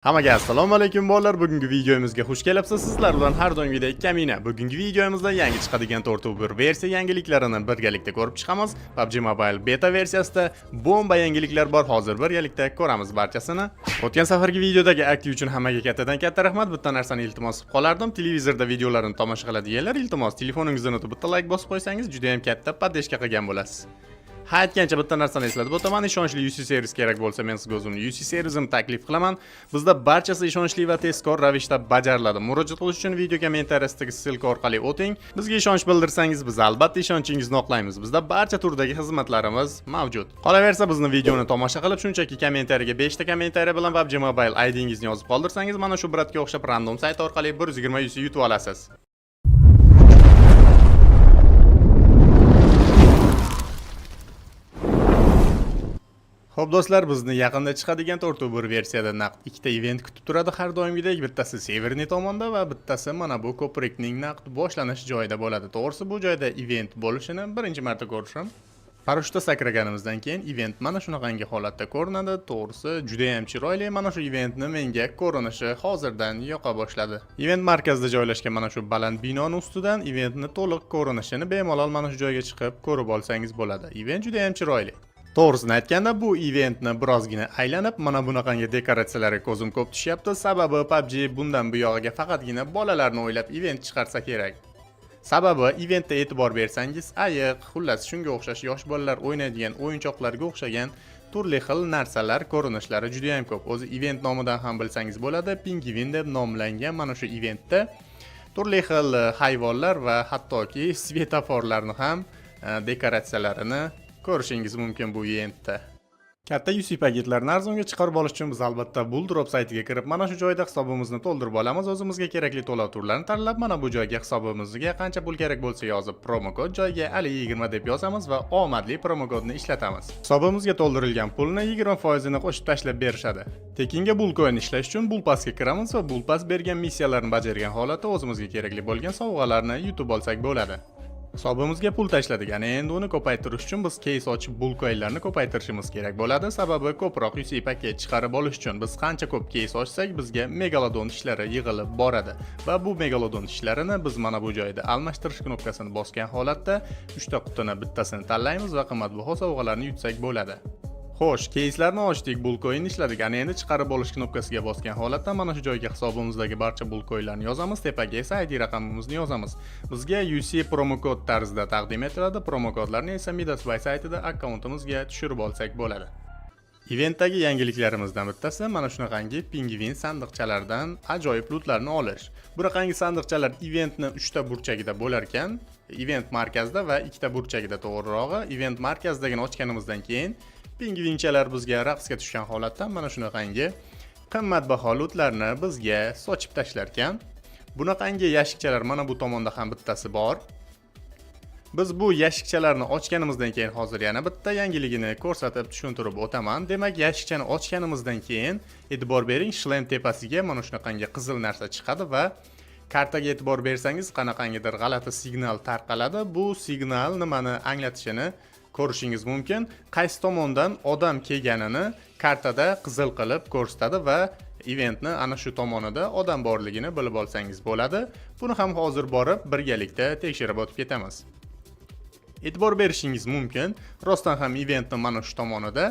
Hammaga assalomu alaykum, bolalar. Bugungi videomizga xush kelibsiz. Sizlar bilan har doimgidek Kamina. Bugungi videomizda yangi chiqadigan 4.1 versiya yangiliklarini birgalikda ko'rib chiqamiz. PUBG Mobile beta versiyasida bomba yangiliklar bor. Hozir birgalikda ko'ramiz barchasini. O'tgan safargi videodagi aktiv uchun hammaga kattadan katta rahmat. Bitta narsani iltimos qilib qolardim. Televizorda videolarni tomosha qiladiganlar, iltimos, telefoningizni unutib bitta like bosib qo'ysangiz, juda ham katta поддержка qilgan bo'lasiz. Ha, aytgancha, bitta narsani eslatib o'taman. Ishonchli UC servis kerak bo'lsa, men sizga o'zimni UC servisimni taklif qilaman. Bizda barchasi ishonchli va tezkor ravishda bajariladi. Murojaat qilish uchun video kommentariyasidagi ссылка orqali o'ting. Bizga ishonch bildirsangiz, biz albatta ishonchingizni oqlaymiz. Bizda barcha turdagi xizmatlarimiz mavjud. Qolaversa, bizni videoni tomosha qilib, shunchaki kommentariyaga 5 ta kommentariya bilan PUBG Mobile IDingizni yozib qoldirsangiz, mana shu брат ga o'xshab random sayt orqali 120 UC yutib olasiz. Xo'p do'stlar, bizni yaqinda chiqadigan 4.1 versiyada naqd ikkita event kutib turadi har doimgidek. Bittasi Severniy tomonda va bittasi mana bu ko'prikning naqd boshlanish joyida bo'ladi. To'g'risi, bu joyda event bo'lishini birinchi marta ko'rishim. Parashyutda sakraganimizdan keyin event mana shunaqangi holatda ko'rinadi. To'g'risi, juda ham chiroyli. Mana shu eventni menga ko'rinishi hozirdan yoqa boshladi. Event markazida joylashgan mana shu baland binoni ustidan eventni to'liq ko'rinishini bemalol mana shu joyga chiqib ko'rib olsangiz bo'ladi. Event juda ham chiroyli. To'g'risini aytganda, bu eventni birozgina aylanib, mana bunaqangi dekoratsiyalarga ko'zim ko'p tushyapti. Sababi PUBG bundan buyog'iga faqatgina bolalarni o'ylab event chiqarsa kerak. Sababi eventda e'tibor bersangiz, ayiq, xullas, shunga o'xshash yosh bolalar o'ynaydigan o'yinchoqlarga o'xshagan turli xil narsalar ko'rinishlari juda ham ko'p. O'zi event nomidan ham bilsangiz bo'ladi, Pingvin deb nomlangan mana shu eventda turli xil hayvonlar va hattoki svetoforlarni ham dekoratsiyalarini ko'rishingiz mumkin bu eventda. Katta UC paketlarni arzonga chiqarib olish uchun biz albatta Bulldrop saytiga kirib, mana shu joyda hisobimizni to'ldirib olamiz. O'zimizga kerakli to'lov turlarini tanlab, mana bu joyga hisobimizga qancha pul kerak bo'lsa yozib, promokod joyiga Ali20 deb yozamiz va omadli promokodni ishlatamiz. Hisobimizga to'ldirilgan pulni 20% ni qo'shib tashlab berishadi. Tekinga Bullcoin ishlash uchun Bullpassga kiramiz va Bullpass bergan missiyalarni bajargan holatda o'zimizga kerakli bo'lgan sovg'alarni yutib olsak bo'ladi. Hisobimizga pul tashladik. Ana endi uni ko'paytirish uchun biz кейс ochib Bullcoinlarni ko'paytirishimiz kerak bo'ladi. Sababi ko'proq UC paket chiqarib olish uchun biz qancha ko'p кейс ochsak, bizga megalodon tishlari yig'ilib boradi. Va bu megalodon tishlarini biz mana bu joyda almashtirish knopkasini bosgan holatda 3 ta qutini bittasini tanlaymiz va qimmatbaho sovg'alarni yutsak bo'ladi. Xo'sh, кейс larni ochdik, Bullcoin ishladik. Ana endi chiqarib olish knopkasiga bosgan holatda mana shu joyga hisobimizdagi barcha Bullcoinlarni yozamiz, tepaga esa ID raqamimizni yozamiz. Bizga UC promokod tarzida taqdim etiladi. Promokodlarni esa Midas Buy saytida akkauntimizga tushirib olsak bo'ladi. Eventdagi yangiliklarimizdan bittasi mana shunaqangi pingvin sandiqchalardan ajoyib loot larni olish. Bunaqangi sandiqchalar eventni 3 ta burchagida bo'lar ekan, event markazida va ikkita burchagida to'g'rirog'i, event markazidagini ochganimizdan keyin pingvinchalar bizga raqsga tushgan holatda mana shunaqangi qimmatbaho loot larni bizga sochib tashlar ekan. Bunaqangi yashikchalar mana bu tomonda ham bittasi bor. Biz bu yashikchalarni ochganimizdan keyin hozir yana bitta yangiligini ko'rsatib tushuntirib o'taman. Demak, yashikchani ochganimizdan keyin e'tibor bering, shlem tepasiga mana shunaqangi qizil narsa chiqadi va kartaga e'tibor bersangiz, qanaqangidir g'alati signal tarqaladi. Bu signal nimani anglatishini ko'rishingiz mumkin. Qaysi tomondan odam kelganini kartada qizil qilib ko'rsatadi va eventni ana shu tomonida odam borligini bilib olsangiz bo'ladi. Buni ham hozir borib birgalikda tekshirib o'tib ketamiz. E'tibor berishingiz mumkin, rostdan ham eventni mana shu tomonida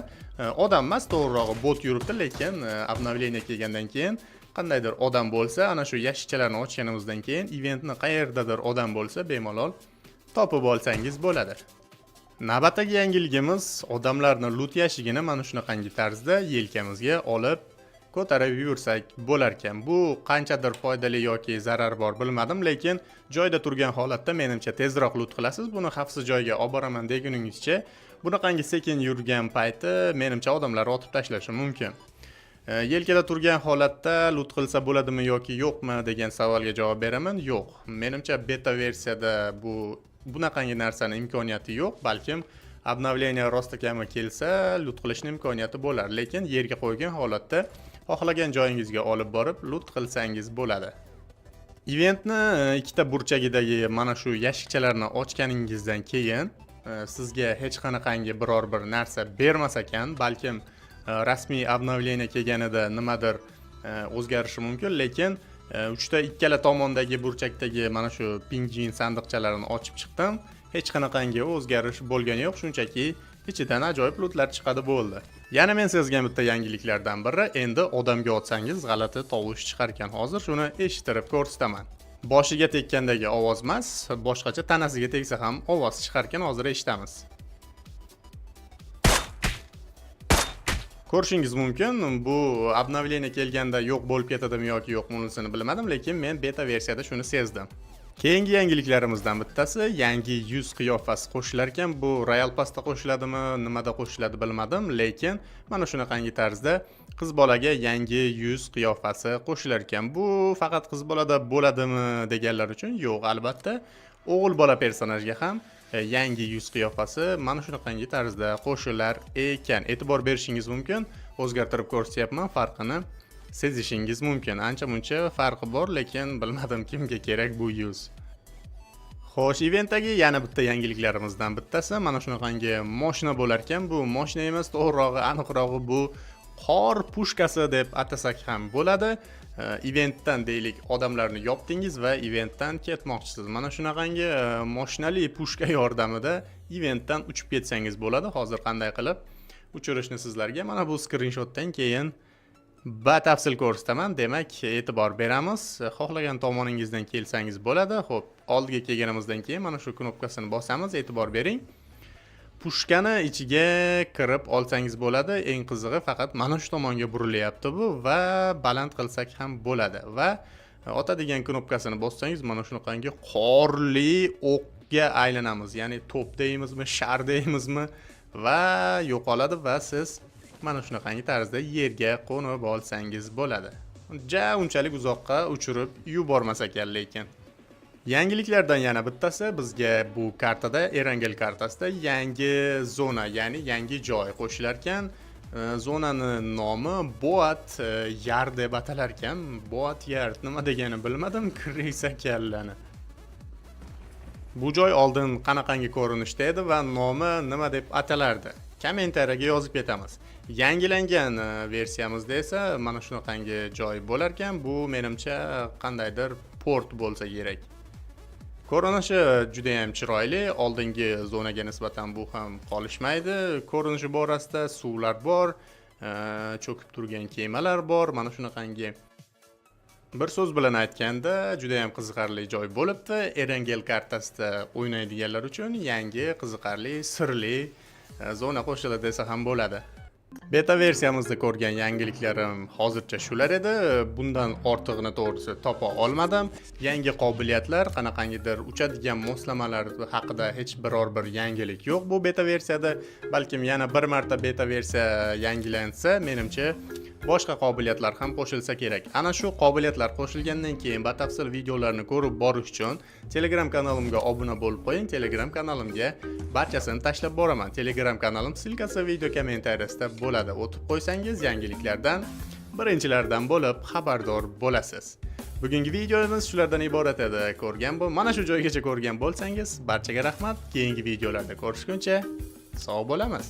odam emas, to'g'rirog'i bot yuribdi, lekin обновление kelgandan keyin qandaydir odam bo'lsa, ana shu yashikchalarni ochganimizdan keyin eventni qayerdadir odam bo'lsa, bemalol topib olsangiz bo'ladi. Navbatdagi yangiligimiz odamlarni loot yashigini mana shunaqangi tarzda yelkamizga olib ko'tarib yursak bo'larkan. Bu qanchadir foydali yoki zarar bor, bilmadim, lekin joyda turgan holatda menimcha tezroq loot qilasiz. Buni xavfsiz joyga olib boraman deguningizcha bunaqangi sekin yurgan payti menimcha odamlar otib tashlashi mumkin. Yelkada turgan holatda loot qilsa bo'ladimi yoki yo'qmi degan savolga javob beraman. Yo'q. Menimcha, beta versiyada bu bunaqangi narsani imkoniyati yo'q. Balkim обновление rostakami kelsa, loot qilishni imkoniyati bo'lar, lekin yerga qo'ygan holatda xohlagan joyingizga olib borib loot qilsangiz bo'ladi. Eventni ikkita burchagidagi mana shu yashikchalarni ochganingizdan keyin sizga hech qanaqangi biror bir narsa bermas ekan, balkim rasmiy обновление kelganida nimadir O'zgarishi mumkin, lekin uchta ikkala tomondagi burchakdagi mana shu pingvin sandiqchalarini ochib chiqdim. Hech qanaqangi o'zgarish bo'lgani yo'q, shunchaki ichidan ajoyib lootlar chiqadi, bo'ldi. Yana men sezgan bitta yangiliklardan biri, endi odamga otsangiz g'alati tovush chiqar ekan. Hozir shuni eshittirib ko'rsataman. Boshiga tekkandagi ovoz emas, boshqacha, tanasiga tegsa ham ovoz chiqar ekan, hozir eshitamiz. Ko'rishingiz mumkin, bu обновление kelganda yo'q bo'lib ketadimi yoki yo'q, bunisini bilmadim, lekin men beta versiyada shuni sezdim. Keyingi yangiliklarimizdan bittasi, yangi yuz qiyofasi qo'shilar ekan. Bu Royal Passda qo'shiladimi, nimada qo'shiladi bilmadim, lekin mana shunaqangi tarzda qiz bolaga yangi yuz qiyofasi qo'shilar ekan. Bu faqat qiz bolada bo'ladimi deganlar uchun yo'q, albatta. O'g'il bola personajga ham yangi yuz qiyofasi mana shunaqangi tarzda qo'shilar ekan. E'tibor berishingiz mumkin, o'zgartirib ko'rsatyapman, farqini sezishingiz mumkin. Ancha muncha farqi bor, lekin bilmadim, kimga kerak bu yuz. Xo'sh, eventdagi yana bitta yangiliklarimizdan bittasi mana shunaqangi moshina bo'lar ekan. Bu moshina emas, to'g'rirog'i, aniqrog'i, bu qor pushkasi deb atasak ham bo'ladi. Eventdan, deylik, odamlarni yopdingiz va eventdan ketmoqchisiz. Mana shunaqangi moshinali pushka yordamida eventdan uchib ketsangiz bo'ladi. Hozir qanday qilib uchirishni sizlarga mana bu skrinshotdan keyin batafsil ko'rsataman. Demak, e'tibor beramiz. Xohlagan tomoningizdan kelsangiz bo'ladi. Xo'p, oldiga kelganimizdan keyin mana shu knopkasini bosamiz. E'tibor bering. Pushkani ichiga kirib olsangiz bo'ladi. Eng qizig'i, faqat mana shu tomonga burilyapti bu va baland qilsak ham bo'ladi. Va otadigan knopkasini bossangiz, mana shunaqangi qorli o'qga aylanamiz. Ya'ni to'p deymizmi, shar deymizmi, va yo'qoladi va siz mana shunaqangi tarzda yerga qo'nib olsangiz bo'ladi. Ja unchalik uzoqqa uchirib yubormas ekan lekin. Yangiliklardan yana bittasi, bizga bu kartada, Erangel kartasida yangi zona, ya'ni yangi joy qo'shilar ekan. Zonani nomi Boat Yard deb atalar ekan. Boat Yard nima degani bilmadim, крыса kallani. Bu joy oldin qanaqangi ko'rinishda edi va nomi nima deb atalardi? Kommentariyaga yozib ketamiz. Yangilangan versiyamizda esa mana shunaqangi joy bo'lar ekan. Bu menimcha qandaydir port bo'lsa kerak. Ko'rinishi juda ham chiroyli. Oldingi zonaga nisbatan bu ham qolishmaydi. Ko'rinishi borasida suvlar bor, cho'kib turgan kemalar bor. Mana shunaqangi, bir so'z bilan aytganda, juda ham qiziqarli joy bo'libdi. Erangel kartasida o'ynaydiganlar uchun yangi, qiziqarli, sirli zona qo'shildi desa ham bo'ladi. Beta versiyamizda ko'rgan yangiliklarim hozircha shular edi. Bundan ortig'ini, to'g'risi, topa olmadim. Yangi qobiliyatlar, qanaqangidir uchadigan moslamalar haqida hech biror bir yangilik yo'q bu beta versiyada. Balkim yana bir marta beta versiya yangilansa, menimcha, boshqa qobiliyatlar ham qo'shilsa kerak. Ana shu qobiliyatlar qo'shilgandan keyin batafsil videolarni ko'rib borish uchun Telegram kanalimga obuna bo'lib qo'ying. Telegram kanalimga barchasini tashlab boraman. Telegram kanalim ссылка si video kommentariyasida bo'ladi. O'tib qo'ysangiz, yangiliklardan birinchilardan bo'lib xabardor bo'lasiz. Bugungi videomiz shulardan iborat edi. Ko'rgan bu mana shu joygacha ko'rgan bo'lsangiz, barchaga rahmat. Keyingi videolarda ko'rishguncha sog' bo'lamiz.